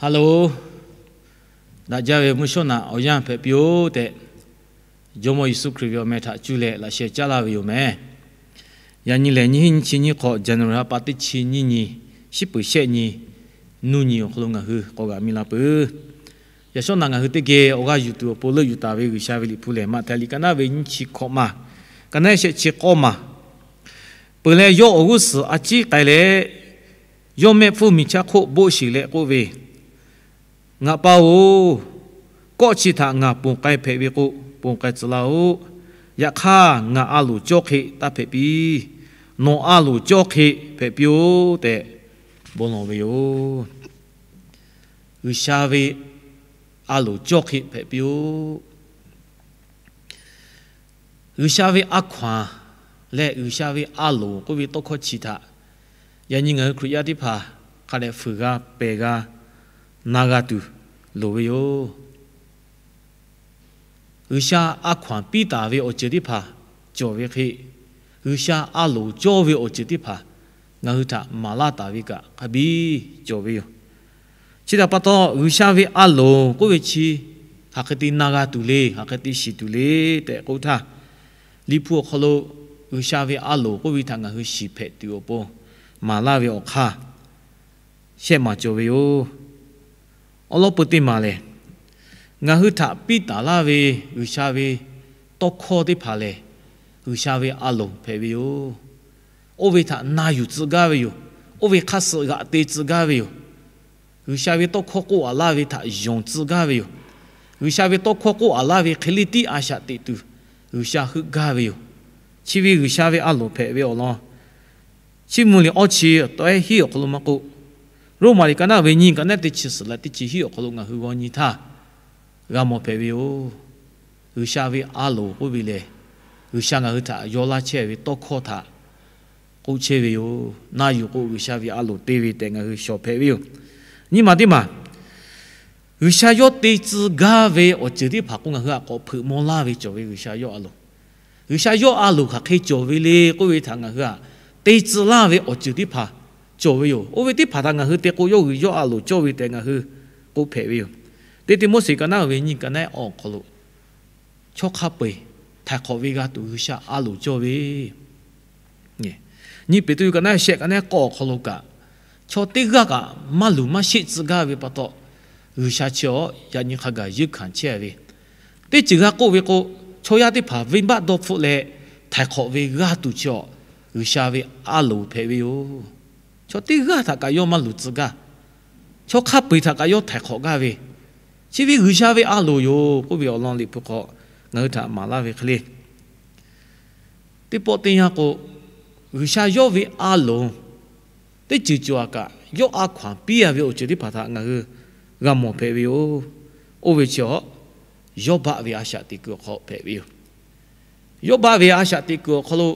Ha loˬ, daꞈ jaˇ ve mvuhˇ shawˉ naꞈ awˬ yanˇ hpehꞈ piˇ-oˆ tehꞈ, Jawˇmawˇ Yeˍsuˆ Hkriꞈ ve awˬ meh htaꞈ cuˇ leh laꞈ sheh caˉ laˇ ve yoˬ meh. Yaꞈ nyi lehˬ, nyiˇ hinˉ nyiˇ chi nyiˇ hk'awꞈ January ha pa teˇ chi nyiˇ nyi, shiˉ peuˍ shehˆ nyi, nuˇ nyi awˬ hk'aw lo ngaˬ hui k'awꞈ g'aꞈ mi la peuˬ. Yaꞈ shawˉ naꞈ ngaˬ hui teˇ geh awˬ g'aˇ yuˬ tuˬ awˬ pon leuˆ yuˬ taˍ ve G'uiˬsha ve Liꞈ hpu lehˬ, Maꞈhtehˍ liꞈ ka naˉ ve nyiˇ chi hkawꞈ maˬ, ka naˉ shehˆ chi k'awˇ maˬ. Peuˬ leh, yawˇ awˬ g'uˇ suhˍ a ciˉ k'ai leh, yawˇ mehˆ hpfuhˇ miˬ chaˇ hk'oˆ boˆ sheˬ leh k'oˆ ve, Ngaˬ pa-oˬ, kawˆ chi htaꞈ ngaˬ ponˬ k'ai hpehꞈ ve k'o, ponˬ k'ai tcuh laˇ-oˆ. Yaꞈ hk'aˇ, ngaˬ a loˍ cawˇ hk'e taˇ hpehꞈ piˇ. Nawˬ a loˍ cawˇ hk'e hpehꞈ piˇ-oˆ tehꞈ bon lawˬ ve yoˬ. G'uiˬsha ve a loˍ cawˇ hk'e hpehꞈ piˇ-oˆ. G'uiˬsha ve a hkaw-anˬ leh G'uiˬsha ve a loˍ k'oˆ ve tawˇ hkawˇ chi htaꞈ yaꞈ nyi ngaˬ hui Hkriꞈ yaˇ teˇ hpaˍ hk'a dehꞈ fuiˍ g'a pehˬ g'a na g'a tuˬ loˍ ve yoˬ. G'uiˬsha a hkaw-anˬ piˇ taˍ ve awˬ ceuˬ teˇ hpaˍ cawˬ ve hk'e, G'uiˬsha a loˍ cawˇ ve awˬ ceuˬ teˇ hpaˍ ngaˬ hui htaꞈ maˍ laˇ taˍ ve kaꞈ hk'a biˇ cawˬ ve yoˬ. Chi htaꞈ pa taw, G'uiˬsha ve a loˍ k'oˆ ve chi hk'aˬ hk'e te na g'a tuˬ le, hk'aˬ hk'e te shiˍ tuˬ le tehꞈ k'oˆ htaˇ, Liꞈ hpu awˬ hk'aw lo G'uiˬsha ve a loˍ k'oˆ ve htaꞈ ngaˬ hui shiˍ hpehꞈ tuˬ awˬ pon maˍ laˇ ve awˬ hk'aˇ shehˆ maˬ cawˬ ve yoˬ. Awˬ lawn peuˬ teˇ maˬ lehˬ, ngaˬ hui htaꞈ piˇ taˍ laˇ ve G'uiˬsha ve tawˇ hkawˇ teˇ hpaˍ lehˬ, G'uiˬsha ve a loˍ hpehꞈ ve yoˬ. Oˇ ve htaꞈ na yuˬ tcuh gaˇ ve yoˬ. Oˇ ve hk'aˇ suh g'aꞈ te tcuh gaˇ ve yoˬ. G'uiˬsha ve tawˇ hkawˇ k'oˆ a laˇ ve htaꞈ yonˍ tcuh gaˇ ve yoˬ. G'uiˬsha ve tawˇ hkawˇ k'oˆ a laˇ ve hk'e le tiˉ a shaꞈ teꞈ tuˬ G'uiˬsha heuˆ gaˇ ve yoˬ. Chi ve G'uiˬsha ve a loˍ hpehꞈ ve awˬ lawn, Chiˇ mvuh liꞈ awˇ chi tawˆ-ehˉ hiˉ awˬ hk'aw lo maˇ k'oˆ, Roˉmaꞈ liꞈ ka naˉ ve nyiˇ, ka naˉ teˇ chi suhˍ leh teˇ chi hiˉ awˬ hk'aw lo ngaˬ hui g'aw nyi htaˇ g'a mawˬ hpehꞈ ve yoˬ. G'uiˬsha ve a loˍ k'oˆ ve lehˬ, G'uiˬsha ngaˬ hui htaꞈ yaw laˇ chehˇ ve tawˇ hkawˇ htaꞈ k'oˆ chehˇ ve yoˬ. Na yuˬ k'o, G'uiˬsha ve a loˍ te ve tehꞈ ngaˬ hui shawˍ hpehꞈ ve yoˬ. Nyiˇ maˬ teˇ maˬ, G'uiˬsha yawˇ te tcuh gaˇ ve awˬ ceuˬ teˇ hpaˍ k'o, ngaˬ hui htaꞈ k'awꞈ hpeuꞈ maw laˇ ve cawˬ ve G'uiˬsha yawˇ a loˍ. G'uiˬsha yawˇ a loˍ hk'aˬ hk'e cawˬ ve le k'oˆ ve htaꞈ ngaˬ hui htaꞈ te tcuh laˇ ve awˬ ceuˬ teˇ hpaˍ cawˬ ve yoˬ. Oˇ ve teˇ hpaˍ htaꞈ ngaˬ hui te k'o, yawˇ hui yawˇ a loˍ cawˇ ve tehꞈ ngaˬ hui k'oˆ hpehꞈ ve yoˬ. Teˇ Tiˆmoˉseˍ ka naˉ ve nyiˇ, ka naˉ awˬ hk'aw lo, chaw hk'a peu-eˬ htaiˍ hk'awꞈ ve g'a tuˬ G'uiˬsha a loˍ cawˇ ve Nyiˇ Peˍtruˆ ka naˉ shehˆ, ka naˉ k'awˇ awˬ hk'aw lo kaꞈ, chaw teˇ g'aˇ kaꞈ maˇ luˬ maˇ sheˆ tcuh gaˇ ve pa taw, G'uiˬsha chi awˬ yaꞈ nyi hk'a gaˬ yeunˇ hkanˍ chehˇ ve. Teˇ ceuˬ g'a k'oˆ ve k'o, chaw yaˇ teˇ hpaˍ venˇbaˆ dawˇ hpfuhˆ leh htaiˍ hk'awꞈ ve g'aˇ tuˬ chi awˬ G'uiˬsha ve a loˍ hpehꞈ ve yoˬ. Chaw teˇ g'aˇ htaꞈ kaꞈ yawˇ maˇ luˬ tcuh gaˇ. Chaw hk'a peu-eˬ htaꞈ kaꞈ yawˇ htaiˍ hk'awꞈ gaˇ ve, chi ve G'uiˬsha ve a loˍ yoˬ k'oˆ ve awˬ lawn Liꞈ hpu hk'aw ngaˬ hui htaꞈ maˍ laˇ ve hk'e le. Teˇ pawˆ teˇ yanˇ k'o, G'uiˬsha yawˇ ve a loˍ teˇ ceuˬ cawˬ-a kaꞈ, yawˇ a hkaw-anˬ piˇ-a ve awˬ ceuˬ teˇ hpaˍ htaꞈ ngaˬ hui g'a mawˬ hpehꞈ ve yoˬ. Oˇ ve chi awˬ Yawˇbaˆ ve a shaꞈ teꞈ kuiˬ awˬ hk'aw hpehꞈ ve yoˬ. Yawˇbaˆ ve a shaꞈ teꞈ kuiˬ awˬ hk'aw lo,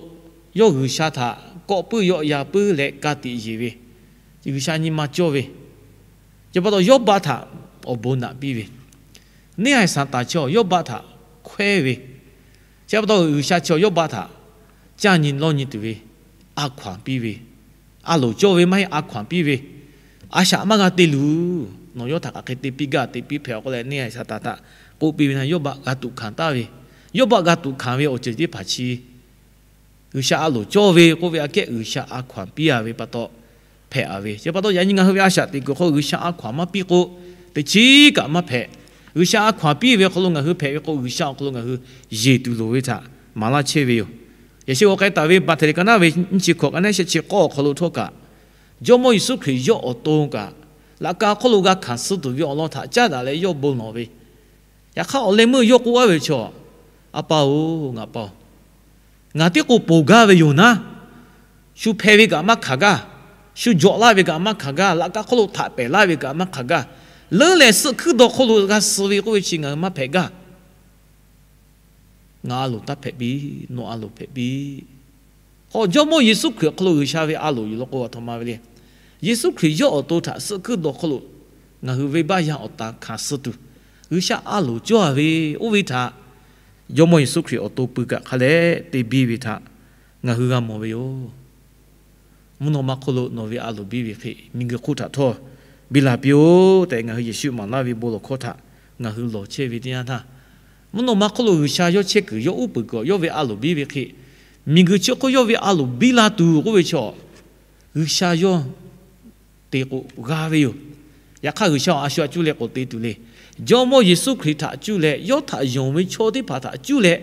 yawˇ G'uiˬsha htaꞈ kawˆ puiˉ yawˆ yan puiˉ leh ka tiꞈ yeˬ ve, G'uiˬsha nyi ma cawˇ ve, chi pa taw Yawˇbaˆ htaꞈ awˬ bon naꞈ piˇ ve, neˇ haiˬ Saˍtanˍ chi awˬ Yawˇbaˆ htaꞈ hkawehˇ ve, chi pa taw G'uiˬsha chi awˬ Yawˇbaˆ htaꞈ caˇ nyi lawˇ nyi tuˬ ve a hkaw-anˬ piˇ ve, a loˍ cawˇ ve maˇ heˆ, a hkaw-anˬ piˇ ve, a shaꞈ maˇ g'a te luˬ. Nawˬ yawˇ htaꞈ hk'aˬ hk'e te piˇ gaˇ te piˇ hpehꞈ-a k'oˆ leh, neˇ haiˬ Saˍtanˍ htaꞈ k'oˆ piˇ ve htaˇ, Yawˇbaˆ g'a tuꞈ hkanˍ taˍ ve, Yawˇbaˆ g'a tuꞈ hkanˍ ve awˬ ceuˬ teˇ hpaˍ chi G'uiˬsha a loˍ cawˇ ve k'oˆ ve aꞈ kehˉ G'uiˬsha a hkaw-anˬ piˇ-a ve pa taw hpehꞈ-a ve. Chi pa taw yaꞈ nyi ngaˬ hui ve a shaꞈ teꞈ kuiˬ hk'aw G'uiˬsha a hkaw-anˬ maˇ piˇ k'o, teꞈ chiˉ kaꞈ maˇ hpehꞈ. G'uiˬsha a hkaw-anˬ piˇ ve awˬ hk'aw lo ngaˬ hui hpehꞈ ve k'o, G'uiˬsha awˬ hk'aw lo ngaˬ hui yeˬ tuˬ loˍ ve htaꞈ maˍ laˇ chehˇ ve yoˬ. Yaꞈ sheh g'aw k'ai taˍ ve Maꞈhtehˍ liꞈ ka naˉ ve nyiˇ chi hkawꞈ ka naˉ shehˆ chi k'awˇ awˬ hk'aw lo htawˇ kaꞈ, Jawˇmawˇ Yeˍsuˆ Hkriꞈ yawˇ awˬ to kaꞈ, laꞈ ka hk'oˆ lo g'a hkanˍ suh tuˬ ve awˬ lawn htaꞈ caˉ daꞈ leh yawˇ bon lawˬ ve, yaꞈ hk'aˇ awˬ leh meuˇ yawˇ k'oˆ-a ve chaw, A pa-oˬ, ngaˬ pa-oˬ, ngaˬ tiˉ k'o ponˬ gaˇ ve yoˬ naˉ, shu hpeh ve kaꞈ maˇ hkanˍ gaˇ, shu jawꞈ laˇ ve kaꞈ maˇ hkanˍ gaˇ, laꞈ ka hk'oˆ lo htaꞈ pehˬ laˇ ve kaꞈ maˇ hkanˍ gaˇ, leuˉ leh suhˆ hkuiˉ daw hk'oˆ lo g'a suh ve k'oˆ ve chi ngaˬ hui maˇ hpehꞈ gaˇ. Ngaˬ a loˍ taˇ hpehꞈ piˇ, nawˬ a loˍ hpehꞈ piˇ. K'o Jawˇmawˇ Yeˍsuˆ Hkriꞈ awˬ hk'aw lo G'uiˬsha ve a loˍ yoˬ law k'o, a htoꞈ ma ve le. Yeˍsuˆ Hkriꞈ yawˇ awˬ to htaꞈ suhˆ hkuiˉ daw hk'oˆ lo ngaˬ hui venˇbaˆ yaˇ awˬ tan hkanˍ suh tuˬ, G'uiˬsha a loˍ cawˇ-a ve, oˇ ve htaꞈ Jawˇmawˇ Yeˍsuˆ Hkriꞈ awˬ to pui kaꞈ hk'a leh te biˇ ve htaꞈ ngaˬ hui g'a mawˬ ve yoˬ. Mvuhˇ naw ma hk'oˆ lo nawˬ ve a loˍ biˇ ve hk'e, miˬguiˬ hk'oˆ htaꞈ htawˇ biˇ la piˇ-oˆ tehꞈ, ngaˬ hui Yeˍsuˆ maˍ laˇ ve bon lawˬ hkawˇ htaꞈ ngaˬ hui lawˬ chehˇ ve teˇ yanˇ htaˇ, mvuhˇ naw ma hk'oˆ lo G'uiˬsha yawˇ chehˇ kuiˬ, yawˇ uˉ peunˍ kuiˬ, yawˇ ve a loˍ biˇ ve hk'e, miˬguiˬ chi hk'oˆ yawˇ ve a loˍ biˇ la tuˬ k'oˆ ve chaw, G'uiˬsha yawˇ te k'o g'a ve yoˬ. Yaꞈ hk'aˇ, G'uiˬsha a shu htaꞈ cuˇ leh k'awꞈ te tuˬ le. Jawˇmawˇ Yeˍsuˆ Hkriꞈ htaꞈ cuˇ leh yawˇ htaꞈ yonˍ ve chaw teˇ hpaˍ htaꞈ cuˇ leh,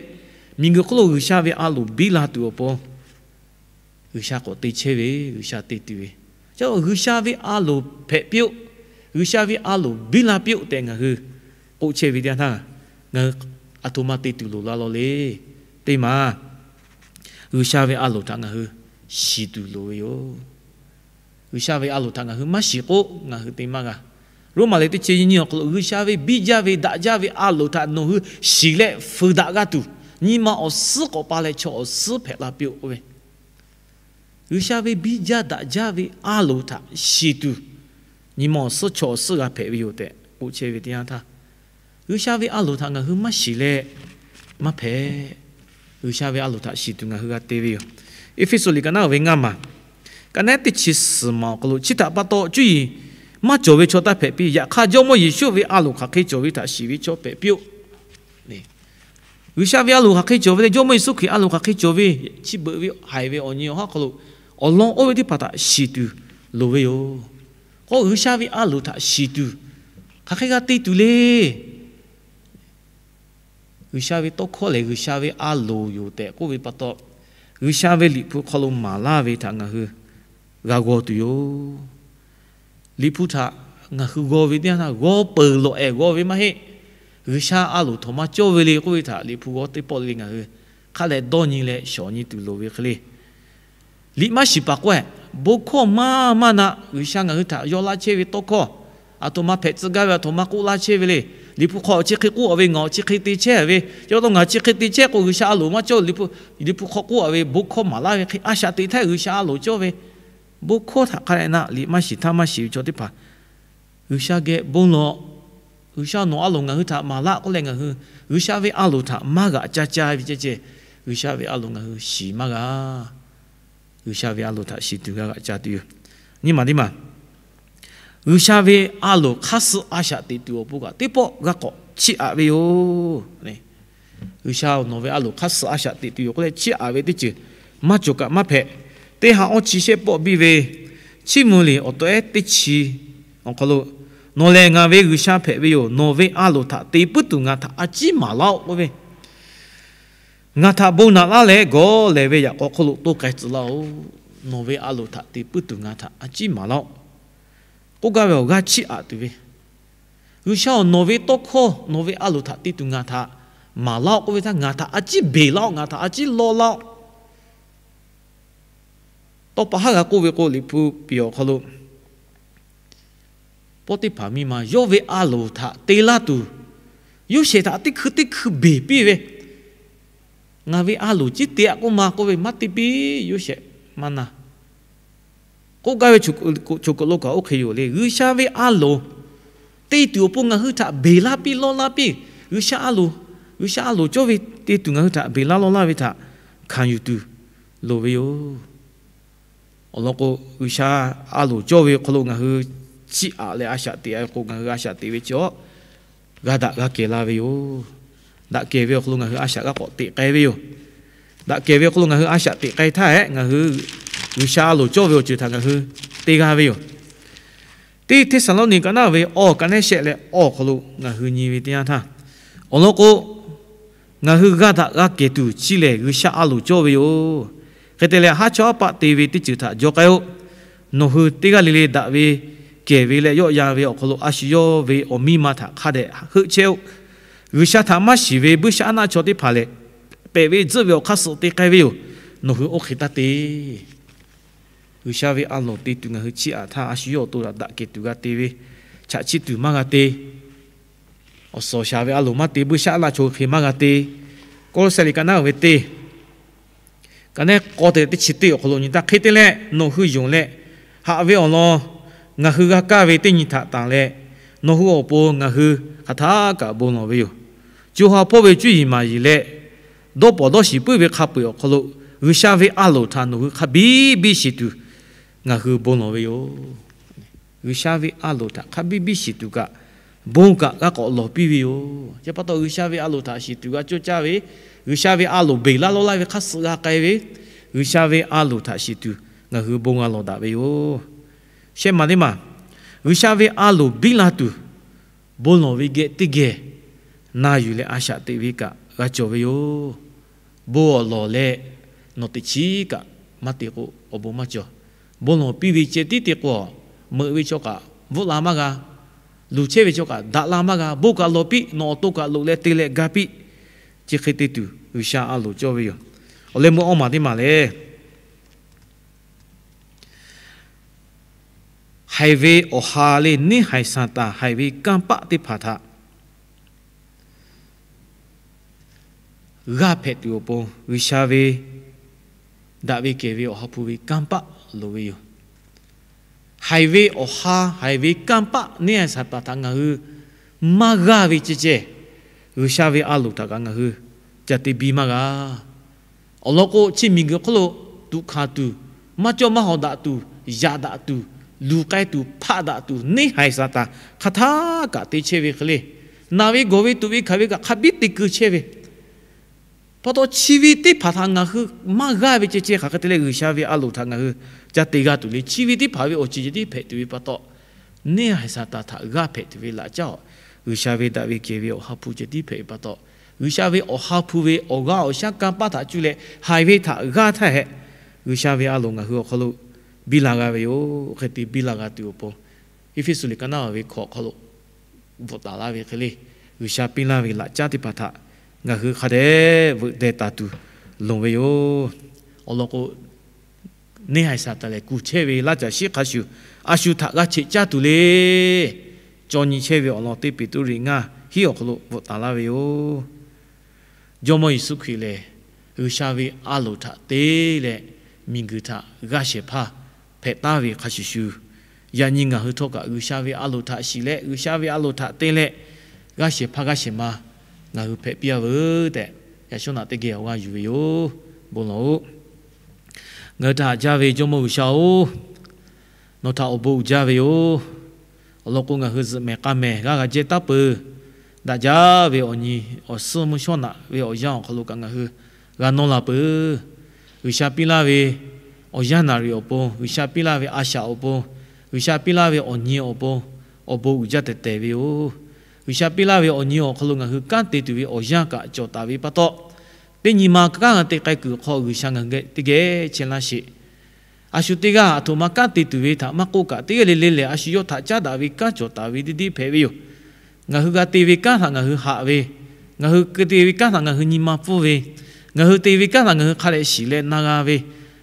miˬguiˬ hk'oˆ lo G'uiˬsha ve a loˍ biˇ la tuˬ awˬ pon G'uiˬsha k'awꞈ te chehˇ ve, G'uiˬsha te tuˬ ve. Chi G'uiˬsha ve a loˍ hpehꞈ piˇ-oˆ, G'uiˬsha ve a loˍ biˇ la piˇ-oˆ tehꞈ ngaˬ hui k'oˆ chehˇ ve teˇ yanˇ htaˇ, ngaˬ hui aˬ htoꞈ ma te tuˬ loˍ la law le. Teˇ maˬ, G'uiˬsha ve a loˍ htaꞈ ngaˬ hui shiˍ tuˬ loˍ ve yoˬ. G'uiˬsha ve a loˍ htaꞈ ngaˬ hui maˇ shiˍ k'o, ngaˬ hui te maˇ g'a. Roˉmaꞈ lehˬ teˇ chi nyiˇ awˬ hk'aw lo, G'uiˬsha ve biˇ jaˇ ve daꞈ jaˇ ve a loˍ htaꞈ nawˬ hui shiˍ leh fuiˍ daꞈ g'a tuˬ, nyi ma awˬ suhˉ k'awꞈ pa leh chaw awˬ suhˉ hpehꞈ la piˇ-oˆ k'oˆ ve, G'uiˬsha ve biˇ jaˇ daꞈ jaˇ ve a loˍ htaꞈ shiˍ tuˬ, nyi ma awˬ suhˉ chaw awˬ suhˉ g'a hpehꞈ ve yoˬ tehꞈ k'oˆ chehˇ ve teˇ yanˇ htaˇ, G'uiˬsha ve a loˍ htaꞈ ngaˬ hui maˇ shiˍ leh maˇ hpehꞈ. G'uiˬsha ve a loˍ htaꞈ shiˍ tuˬ ngaˬ hui g'a te ve yoˬ. Eˇfeˇsuꞈ liꞈ ka naˉ ve ngaˇ maˬ, ka naˉ teˇ chi suhˍ maˬ awˬ hk'aw lo, chi htaꞈ pa taw cuˇ yiˍ maˇ cawˬ ve chaw taˇ hpehꞈ piˇ. Yaꞈ hk'aˇ, Jawˇmawˇ Yeˍsuˆ ve a loˍ hk'aˬ hk'e cawˬ ve htaꞈ shiˍ ve chaw hpehꞈ piˇ-oˆ. G'uiˬsha ve a loˍ hk'aˬ hk'e cawˬ ve leh Jawˇmawˇ Yeˍsuˆ Hkriꞈ a loˍ hk'aˬ hk'e cawˬ ve, chi beuꞈ ve haiˬ ve awˬ nyi awˬ haˉ hk'aw lo awˬ lawn oˇ ve teˇ hpaˍ htaꞈ shiˍ tuˬ loˍ ve yoˬ. K'o, G'uiˬsha ve a loˍ htaꞈ shiˍ tuˬ hk'aˬ hk'e g'a te tuˬ le. G'uiˬsha ve tawˇ hkawˇ lehˬ G'uiˬsha ve a loˍ yoˬ tehꞈ k'oˆ ve pa taw, G'uiˬsha ve Liꞈ hpu hk'aw lo maˍ laˇ ve htaꞈ ngaˬ hui g'a g'aw tuˬ yoˬ. Liꞈ hpu htaꞈ ngaˬ hui g'aw ve teˇ yanˇ htaˇ, g'aw peuˬ lawˬ ehˍ g'aw ve maˇ heˆ. G'uiˬsha a loˍ htaꞈ maˇ cawˇ ve le k'oˆ ve htaꞈ Liꞈ hpu g'aw teˇ pawˆ le ngaˬ hui hk'a dehꞈ dawˇ nyi leh shawˍ nyi tuˬ loˍ ve hk'e le. Liꞈ maˇ shiˍ paˍ k'oˆ-e, bon hkawˇ maˇ maˇ na G'uiˬsha ngaˬ hui htaꞈ yaw laˇ chehˇ ve tawˇ hkawˇ, aˬ htoꞈ ma hpehꞈ tcuh gaˇ ve aˬ htoꞈ ma k'oˆ laˇ chehˇ ve le. Liꞈ hpu hk'aw chi hk'e k'oˆ-a ve, ngaˬ chi hk'e te chehˇ ve, chi pa taw ngaˬ chi hk'e te chehˇ k'o G'uiˬsha a loˍ maˇ cawˇ. Liꞈ hpu hk'aw k'oˆ-a ve bon hkawˇ maˍ laˇ ve hk'e a shaꞈ teꞈ htaˇ G'uiˬsha a loˍ cawˇ ve bon hkawˇ htaꞈ hk'a dehꞈ na Liꞈ maˇ shiˍ htaˇ maˇ shiˍ ve chaw teˇ hpaˍ, G'uiˬsha geh bon lawˬ, G'uiˬsha nawˬ a loˍ ngaˬ hui htaꞈ maˍ laˇ k'oˆ leh ngaˬ hui G'uiˬsha ve a loˍ htaꞈ maˇ g'aꞈ ca ca ve ceh ceh, G'uiˬsha ve a loˍ ngaˬ hui shiˍ maˇ g'a. G'uiˬsha ve a loˍ htaꞈ shiˍ tuˬ g'a g'aꞈ ca tuˬ yoˬ. Nyi maˬ teˇ maˬ, G'uiˬsha ve a loˍ hk'aˇ suh a shaꞈ teꞈ tuˬ awˬ pon kaꞈ teˇ pawˆ g'a k'awꞈ chiˇ aꞈ ve yoˬ. G'uiˬsha nawˬ ve a loˍ hk'aˇ suh a shaꞈ teꞈ tuˬ yoˬ k'oˆ leh chiˇ aꞈ ve teˇ ceuˬ maˇ cawˬ kaꞈ maˇ hpehꞈ. Teˇ ha awˇ chi shehˆ pawˆ biˇ ve Chiˇ mvuh liꞈ awˬ tawꞈ ehˉ teˇ chi awˬ hk'aw lo, nawˬ lehˬ ngaˬ ve G'uiˬsha hpehꞈ ve yoˬ. Nawˬ ve a loˍ htaꞈ te puiˉ tuˬ ngaˬ htaꞈ a ciˉ maˍ laˇ-oˆ k'oˆ ve, ngaˬ htaꞈ bon naꞈ laˇ leh gawˬ lehˬ ve yaꞈ k'aw hk'oˆ lo toˇ k'ai tcuh laˇ-oˆ. Nawˬ ve a loˍ htaꞈ te puiˉ tuˬ ngaˬ htaꞈ a ciˉ maˍ laˇ-oˆ k'oˆ gaˇ ve awˬ g'aˇ chiˇ aꞈ tuˬ ve, G'uiˬsha-oˬ, nawˬ ve tawˇ hkawˇ nawˬ ve a loˍ htaꞈ te tuˬ ngaˬ htaꞈ maˍ laˇ-oˆ k'oˆ ve htaˇ, ngaˬ htaꞈ a ciˉ beˬ laˇ-oˆ, ngaˬ htaꞈ a ciˉ lawˇ laˇ-oˆ. Tawˇ pa haˉ g'a k'oˆ ve k'o, Liꞈ hpu piˍ awˬ hk'aw lo pawˇ teˇ hpaˍ miˇ ma yawˇ ve a loˍ htaꞈ te laˇ tuˬ, Yoˇsehꞈ htaꞈ teˇ hkui teˇ hkui beˬ piˇ ve, ngaˬ ve a loˍ ciˉ te-aꞈ k'oˆ ma k'oˆ ve, maˇ te piˇ, Yoˇsehꞈ maˇ na. K'oˆ gaˇ ve, choˬ kuꞈ lo kaꞈ oˇ hk'e yoˬ le. G'uiˬsha ve a loˍ te tuˬ awˬ pon ngaˬ hui htaꞈ beˬ laˇ piˇ lawˇ laˇ piˇ. G'uiˬsha a loˍ, G'uiˬsha a loˍ cawˇ ve te tuˬ ngaˬ hui htaꞈ beˬ laˇ lawˇ laˇ ve htaꞈ hkanˍ yuˬ tuˬ loˍ ve yoˬ. Awˬ lawn k'o, G'uiˬsha a loˍ cawˇ ve hk'aw lo ngaˬ hui chiˇ aꞈ leh a shaꞈ teꞈ-a ve k'o, ngaˬ hui a shaꞈ teꞈ ve chi awˬ g'a daꞈ g'a kehˬ la ve yoˬ. Daꞈ kehˬ ve awˬ hk'aw lo ngaˬ hui a shaꞈ g'a k'awꞈ teꞈ k'ai ve yoˬ. Daꞈ kehˬ ve awˬ hk'aw lo ngaˬ hui a shaꞈ teꞈ k'ai htaˇ hehꞈ, ngaˬ hui G'uiˬsha a loˍ cawˇ ve awˬ ceuˬ htaꞈ ngaˬ hui te g'a ve yoˬ. Teˇ Hteˇsaˍlawˇniˆ ka naˉ ve awˬ ka nehˉ shehˆ leh awˬ hk'aw lo ngaˬ hui nyi ve teˇ yanˇ htaˇ, awˬ lawn k'o, ngaˬ hui g'a daꞈ g'a kehˬ tuˬ chi lehˬ, G'uiˬsha a loˍ cawˇ ve yoˬ. Hk'e te leh, haˉ chawˇ haˉ paˆ te ve teˇ ceuˬ htaꞈ jaw k'ai-oˆ. Nawˬ hui teˇ g'aˇ le le daꞈ ve, kehˬ ve leh yawˆ yan ve awˬ hk'aw lo a shu yawˇ ve awˬ miˇ ma htaꞈ hk'a dehꞈ heuˆ chehˇ-oˆ. G'uiˬsha htaꞈ maˇ shiˍ ve buiˇshaˆaˉnaˆ chaw teˇ hpaˍ lehˬ, pehꞈ ve tzuhˆ ve awˬ hk'aˇ suh te k'ai ve yoˬ. Nawˬ hui oˇ hk'e taˇ te. G'uiˬsha ve a loˍ te tuˬ ngaˬ hui chiˇ aꞈ htaˇ, a shu yawˇ awˬ to htaꞈ daꞈ kehˬ tuˬ g'a te ve, chaꞈ chiˇ tuˬ maˇ g'a te. Awˬ suhˍ awˬ shaˍ ve a loˍ maˇ te, buiˇshaˆaˉnaˆ chaw hui hk'e maˇ g'a te. Kawˇlawˇsehˍ liꞈ ka naˉ ve teˇ ka nehˉ k'awˇ te teˇ chi teˇ awˬ hk'aw lo nyi htaˇ, hk'e te leh nawˬ hui yonˍ leh, haꞈ ve awˬ lawn ngaˬ hui g'a kaˇ ve teˇ nyi htaꞈ tanˬ leh, nawˬ hui awˬ pon ngaˬ hui hk'aˬ htaˇ kaꞈ bon lawˬ ve yoˬ. Co ha hpawˇ ve cuˇ yiˍ maˍ yiˍ leh, dawˇ pawˍ dawˇ shiˍ puiˉ ve hk'a peu-eˬ awˬ hk'aw lo, G'uiˬsha ve a loˍ htaꞈ nawˬ hui hk'a biˇ biˇ shiˍ tuˬ ngaˬ hui bon lawˬ ve yoˬ. G'uiˬsha ve a loˍ htaꞈ hk'a biˇ biˇ shiˍ tuˬ kaꞈ, bon kaꞈ g'a k'awꞈ lawˬ piˇ ve yoˬ. Chi pa taw, G'uiˬsha ve a loˍ htaꞈ shiˍ tuˬ g'a coˇ caˇ ve, G'uiˬsha ve a loˍ beˬ laˇ lawˇ laˇ ve hk'a suhˍ g'a k'ai ve, G'uiˬsha ve a loˍ htaꞈ shiˍ tuˬ ngaˬ hui bon g'a lawˬ daꞈ ve yoˬ. Shehˆ maˬ teˇ maˬ, G'uiˬsha ve a loˍ biˇ la tuˬ, bon lawˬ ve geh teˇ geh na yuˬ leh a shaꞈ teꞈ ve kaꞈ g'a cawˬ ve yoˬ. Bon awˬ lawˬ leh nawˬ teꞈ chiˉ kaꞈ maˇ te k'o, awˬ bon maˇ cawˬ. Bon lawˬ piˇ ve ceh tiˉ te k'o, meuꞈ ve chaw kaꞈ bvuhˆ la maˇ g'a, luˬ chehˇ ve chaw kaꞈ daꞈ la maˇ g'a. Bon kaꞈ lawˬ piˇ, nawˬ awˬ to kaꞈ loꞈ leh te leh ga piˇ. Chi hk'e te tuˬ G'uiˬsha a loˍ cawˇ ve yoˬ. Awˬ leh meuˇ awˇ maˬ teˇ maˬ lehˬ, haiˬ ve awˬ ha leh neˇ haiˬ Saˍtanˍ haiˬ ve kanˇ paˆ teˇ hpaˍ htaꞈ g'aˇ hpehꞈ tuˬ awˬ pon G'uiˬsha ve daꞈ ve kehˬ ve Awˬ ha hpu ve kanˇ paˆ loˍ ve yoˬ. Haiˬ ve awˬ ha, haiˬ ve kanˇ paˆ neˇ haiˬ Saˍtanˍ htaꞈ ngaˬ hui maˇ g'aˇ ve ceh ceh, G'uiˬsha ve a loˍ htaꞈ kaꞈ ngaˬ hui ca te biˇ maˇ g'a. Awˬ lawn k'o, chi miˬguiˬ hk'oˆ lo tuꞈ hkanˍ tuˬ, maˇ cawˇ maˇ hawˍ daꞈ tuˬ, yaꞈ daꞈ tuˬ, luˬ k'ai tuˬ, hpaˆ daꞈ tuˬ, neˇ haiˬ Saˍtanˍ hk'aˬ htaˇ kaꞈ te chehˇ ve hk'e le, naˬ ve gawˬ ve tuꞈ ve hkanˍ ve kaꞈ hk'a biˇ te keu chehˇ ve pa taw, chi ve teˇ hpaˍ htaꞈ ngaˬ hui maˇ g'aˇ ve ceh ceh hk'aˬ hk'e te leh G'uiˬsha ve a loˍ htaꞈ ngaˬ hui ca te g'a tuˬ le. Chi ve teˇ hpaˍ ve awˬ ceuˬ ceh tiˉ hpehꞈ tuˬ ve pa taw, neˇ haiˬ Saˍtanˍ htaꞈ g'aˇ hpehꞈ tuˬ ve laꞈ caˉ awˬ, G'uiˬsha ve daꞈ ve kehˬ ve Awˬ ha hpu ceh tiˉ hpehꞈ ve pa taw, G'uiˬsha ve Awˬ ha hpu ve awˬ g'aˇ awˬ shaˉ kanˇ paˆ htaꞈ cuˇ leh haiˬ ve htaꞈ g'aˇ htaˇ hehꞈ, G'uiˬsha ve a loˍ ngaˬ hui awˬ hk'aw lo biˇ la g'a ve yoˬ. Hk'e te biˇ la g'a tuˬ awˬ pon, Eˇfeˇsuꞈ liꞈ ka naˉ ve hkawꞈ awˬ hk'aw lo bvuhꞈ taˍ laˇ ve hk'e le, G'uiˬsha piˇ laˇ ve laꞈ caˉ teˇ hpaˍ htaꞈ ngaˬ hui hk'a dehꞈ veuꞈ deh taˍ tuˬ loˍ ve yoˬ. Awˬ lawn k'o, neˇ haiˬ Saˍtanˍ lehˬ kuˬ chehˇ ve laˇ caˬ shiˉ hk'a shuˍ, a shu htaꞈ g'a cheꞈ caˇ tuˬ le. Caw nyi chehˇ ve awˬ lawn teˇ Peˍtruˆ ngaˇ hiˉ awˬ hk'aw lo bvuhꞈ taˍ laˇ ve yoˬ. Jawˇmawˇ Yeˍsuˆ Hkriꞈ lehˬ, G'uiˬsha ve a loˍ htaꞈ te leh miˬguiˬ htaꞈ g'aˇ shehˍ hpaˇ hpehꞈ taˍ ve hk'a shuˍ shuˍ, yaꞈ nyi ngaˬ hui htawˇ kaꞈ G'uiˬsha ve a loˍ htaꞈ shiˍ leh G'uiˬsha ve a loˍ htaꞈ te leh g'aˇ shehˍ hpaˇ g'aˇ shehˍ ma ngaˬ hui hpehꞈ piˇ a veuˬ tehꞈ, yaꞈ shawˉ naꞈ teˇ geh awˬ g'aˇ yuˬ ve yoˬ. Bon lawˬ-oꞈ. Ngaˬ hui htaꞈ haꞈ jaˇ ve Jawˇmawˇ G'uiˬsha-oˬ, nawˬ htaꞈ awˬ bon uiˍ jaˇ ve yoˬ. Awˬ lawn k'o, ngaˬ hui zuhꞈ mehˍ k'a mehˍ g'aˇ g'a jehˇ taˉ peuˬ. Daꞈ jaˇ ve awˬ nyi awˬ suhˉ mvuhˇ shawˉ naꞈ ve awˬ yanˇ awˬ hk'aw lo kaꞈ ngaˬ hui g'a nawˇ la peuˬ. G'uiˬsha piˇ laˇ ve awˬ yanˇ naˍ riˍ awˬ pon, G'uiˬsha piˇ laˇ ve a shaꞈ awˬ pon, G'uiˬsha piˇ laˇ ve awˬ nyi awˬ pon, awˬ bon uiˍ jaˇ tehˬ tehˬ ve yoˬ. G'uiˬsha piˇ laˇ ve awˬ nyi awˬ hk'aw lo ngaˬ hui kanˉ te tuˬ ve awˬ yanˇ kaꞈ cawˬ taˍ ve pa taw, teˇ nyi ma kanˉ g'a te k'ai kuiˬ hk'aw G'uiˬsha ngaˬ hui geh teˇ geh chehˇ laˇ sheˍ. A shu teˇ g'aˇ aˬ htoꞈ ma kanˉ te tuˬ ve htaꞈ maˇ k'oˆ kaꞈ, teˇ g'aˇ le le lehˬ a shu yawˇ htaꞈ caˉ daꞈ ve kanˉ cawˬ taˍ ve teˇ deˇ hpehꞈ ve yoˬ. Ngaˬ hui g'a te ve kanˉ htaꞈ ngaˬ hui haꞈ ve, ngaˬ hui te ve kanˉ htaꞈ ngaˬ hui nyi ma pfuhˇ ve, ngaˬ hui te ve kanˉ htaꞈ ngaˬ hui hk'a dehꞈ shiˍ leh na g'a ve,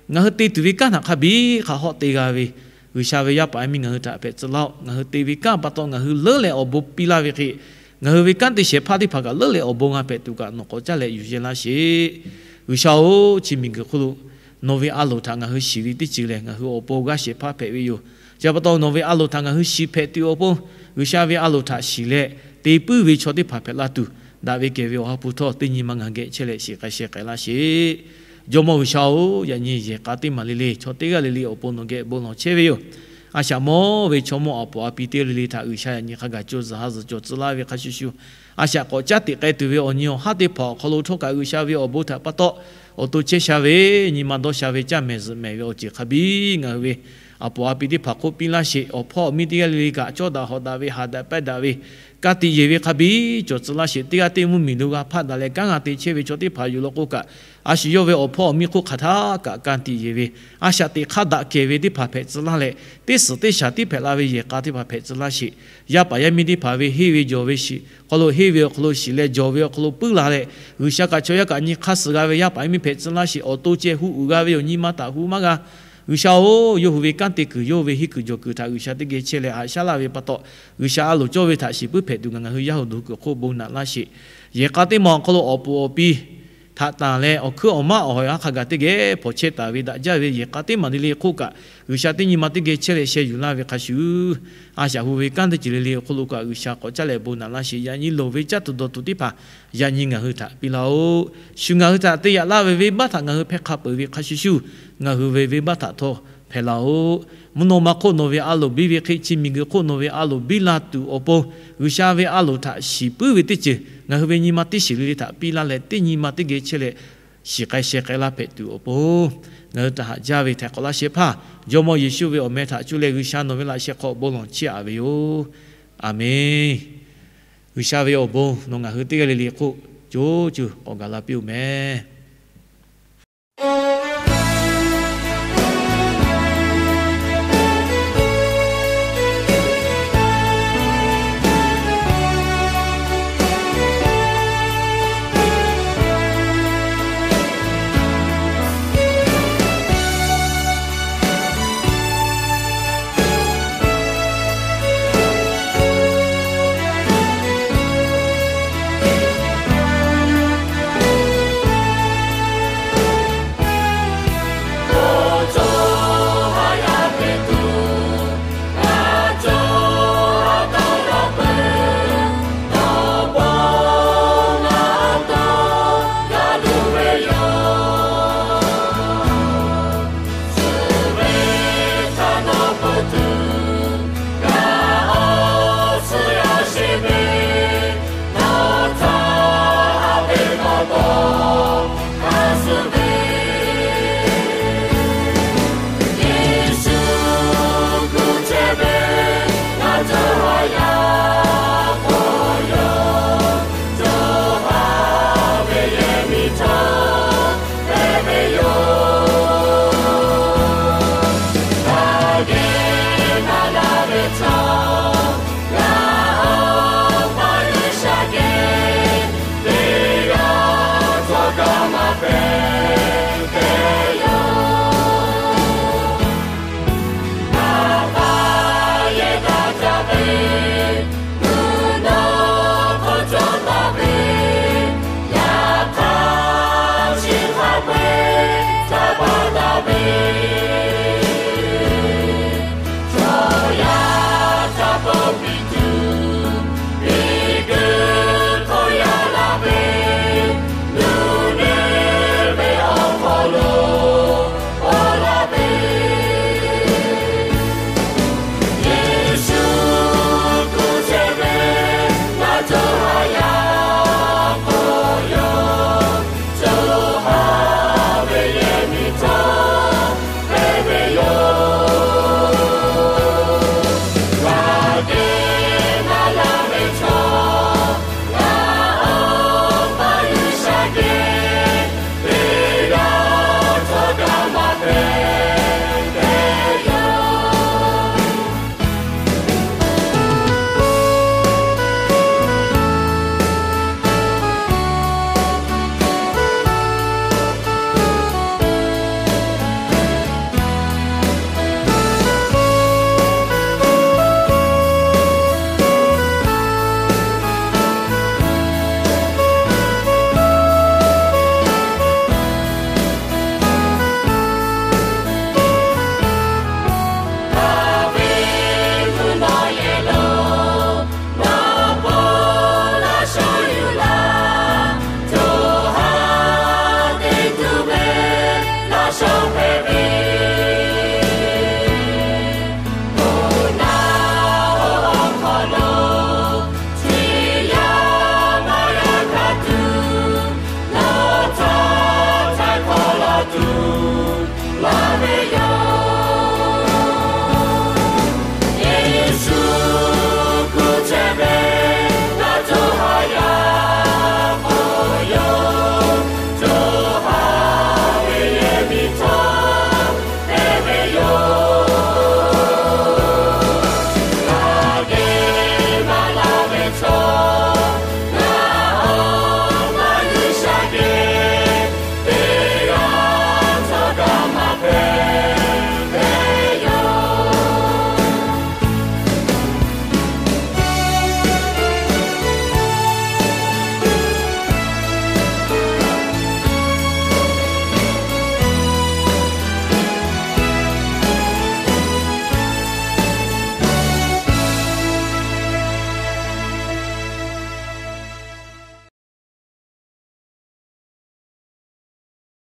ngaˬ hui te tuˬ ve kanˉ htaꞈ hk'a biˇ hk'a hawˆ te g'a ve, G'uiˬsha ve yaˇ paˍ yaˇ miˇ ngaˬ hui htaꞈ hpehꞈ tcuh laˇ-oˆ. Ngaˬ hui te ve kanˉ pa taw ngaˬ hui leuˉ leh awˬ bon piˇ laˇ ve hk'e, ngaˬ hui ve kanˉ te shehˍ hpaˇ teˇ hpaˍ kaꞈ leuˉ leh awˬ bon g'a hpehꞈ tuˬ kaꞈ nawˬ k'awꞈ caˉ leh yuˬ yehˇ laˇ sheˍ. G'uiˬsha-oˬ, chi miˬguiˬ hk'oˆ lo nawˬ ve a loˍ htaꞈ ngaˬ hui shiˍ ve teˇ ceuˬ lehˬ, ngaˬ hui awˬ pon g'aˇ shehˍ hpaˇ hpehꞈ ve yoˬ. Chi pa taw nawˬ ve a loˍ htaꞈ ngaˬ hui shiˍ hpehꞈ tuˬ awˬ pon, G'uiˬsha ve a loˍ htaꞈ shiˍ leh te puiˉ ve chaw teˇ hpaˍ hpehꞈ la tuˬ, daꞈ ve kehˬ ve Awˬ ha hpu htawˇ teˇ nyi ma ngaˬ geh chehˇ leh shiˍ k'ai sheh k'ai laˇ sheˍ. Jawˇmawˇ G'uiˬsha-oˬ, yaꞈ nyi yehˬ k'a teˇ maˬ le le chaw teˇ g'aˇ le le awˬ pon nawˬ geh bon lawˬ chehˇ ve yoˬ. A shaꞈ mawˇ ve chaw mawˇ awˬ pon a pi teˇ g'aˇ le le htaꞈ G'uiˬsha yaꞈ nyi hk'a gaˬ co zuhˬ ha zuhˬ cawˬ tcuh laˇ ve hk'a shuˍ shuˍ, a shaꞈ k'awꞈ caˉ teꞈ k'ai tuˬ ve awˬ nyi awˬ haˉ teˇ hpaˍ awˬ hk'aw lo htawˇ kaꞈ G'uiˬsha ve awˬ bon htaꞈ pa taw awˬ to chehˇ sha ve, nyi ma dawˇ sha ve, caˇ mehˍ zuhꞈ mehˍ ve awˬ ceuˬ hk'a biˇ ngaˬ hui ve a pon a pi teˇ hpaˍ hk'oˆ piˇ laˇ sheˍ. Awˬ hpawˇ awˬ miˇ teˇ g'aˇ le le kaꞈ cawˇ daꞈ hawꞈ daꞈ ve, haꞈ daꞈ pehnˇ daꞈ ve, ka tiꞈ yeˬ ve hk'a biˇ cawˬ tcuh laˇ sheˍ. Teˇ g'aˇ teˇ mvuhˇmiˬ lo g'a hpaˆ daꞈ leh kanˉ g'a te chehˇ ve chaw teˇ hpaˍ yoˬ law k'o kaꞈ, a shu yawˇ ve awˬ hpawˇ awˬ miˇ hk'oˆ hk'aˬ htaˇ kaꞈ ka tiꞈ yeˬ ve, a shaꞈ teꞈ hk'aˇ daꞈ kehˬ ve teˇ hpaˍ hpehꞈ tcuh laˇ leh, teˇ suhˍ teˇ shaˍ tiˉ hpehꞈ la ve yehˬ k'a teˇ hpaˍ hpehꞈ tcuh laˇ sheˍ. Yaˇ paˍ yaˇ miˇ teˇ hpaˍ ve henˇ ve jawˬ ve shiˍ hk'aw lo henˇ ve awˬ hk'aw lo shiˍ leh jawˬ ve awˬ hk'aw lo puiˉ la leh, G'uiˬsha kaꞈ chaw yaˇ kaꞈ nyi hk'aˇ suh g'a ve yaˇ paˍ yaˇ miˇ hpehꞈ tcuh laˇ sheˍ. Awˬ to ceh hu uiˍ g'a ve yoˬ, nyi ma htaꞈ hu maˇ g'a. G'uiˬsha-oˬ, yawˇ hui ve kanˉ te kuiˬ, yawˇ hui ve henˇ kuiˬ jawˬ kuiˬ htaꞈ G'uiˬsha teˇ geh chehˇ leh haꞈ shaˉ laˇ ve pa taw, G'uiˬsha a loˍ cawˇ ve htaꞈ shiˍ puiˉ hpehꞈ tuˬ ngaˬ hui yaˇ hui duˬ kuiˬ hk'oˆ bon naꞈ laˇ sheˍ. Yehˬ k'a teˇ maˬ awˬ hk'aw lo awˬ puˍ awˬ pi htaꞈ tanˬ leh awˬ hkuiˉ awˬ maˉ awˬ hawehˬ aˉ hk'a gaˬ teˇ geh hpawnˬ chehˇ taˍ ve daꞈ jaˇ ve yehˬ k'a teˇ maˬ le le hk'oˆ kaꞈ, G'uiˬsha teˇ nyi ma teˇ geh chehˇ leh sheh yuˬ laˇ ve hk'a shuˍ, a shaꞈ hu ve kanˉ teˇ ceuˬ le le awˬ hk'aw lo kaꞈ G'uiˬsha k'awꞈ caˉ leh bon naꞈ laˇ sheˍ. Yaꞈ nyi loˍ ve caˇ tuˬ dawˬ tuˬ teˇ hpaˍ yaꞈ nyi ngaˬ hui htaꞈ piˇ laˇ-oˆ. Shu ngaˬ hui htaꞈ te yaꞈ laˇ ve venˇbaˆ htaꞈ ngaˬ hui hpehˇ hk'a peuˬ ve hk'a shuˍ shuˍ, ngaˬ hui ve venˇbaˆ htaꞈ htawˇ hpehꞈ laˇ-oˬ. Mvuhˇ naw ma hk'oˆ nawˬ ve a loˍ biˇ ve hk'e, chi miˬguiˬ hk'oˆ nawˬ ve a loˍ biˇ la tuˬ awˬ pon, G'uiˬsha ve a loˍ htaꞈ shiˍ puiˉ ve teˇ ceuˬ ngaˬ hui ve nyi ma teˇ shiˍ le le htaꞈ piˇ laˇ leh, teˇ nyi ma teˇ geh chehˇ leh, shiˍ k'ai sheh k'ai laˇ hpehꞈ tuˬ awˬ pon, ngaˬ hui htaꞈ haꞈ jaˇ ve htaiˍ hk'awꞈ laˇ shehˍ hpaˇ Jawˇmawˇ Yeˍsuˆ ve awˬ meh htaꞈ cuˇ leh G'uiˬsha nawˬ ve laꞈ sheh hk'aw bon lawˬ chiˇ aꞈ ve yoˬ. Aˍmenˍ. G'uiˬsha ve awˬ bon nawˬ ngaˬ hui teˇ g'aˇ le le hk'oˆ co co k'awꞈ gaˬ la piˇ-oˬ mehˍ.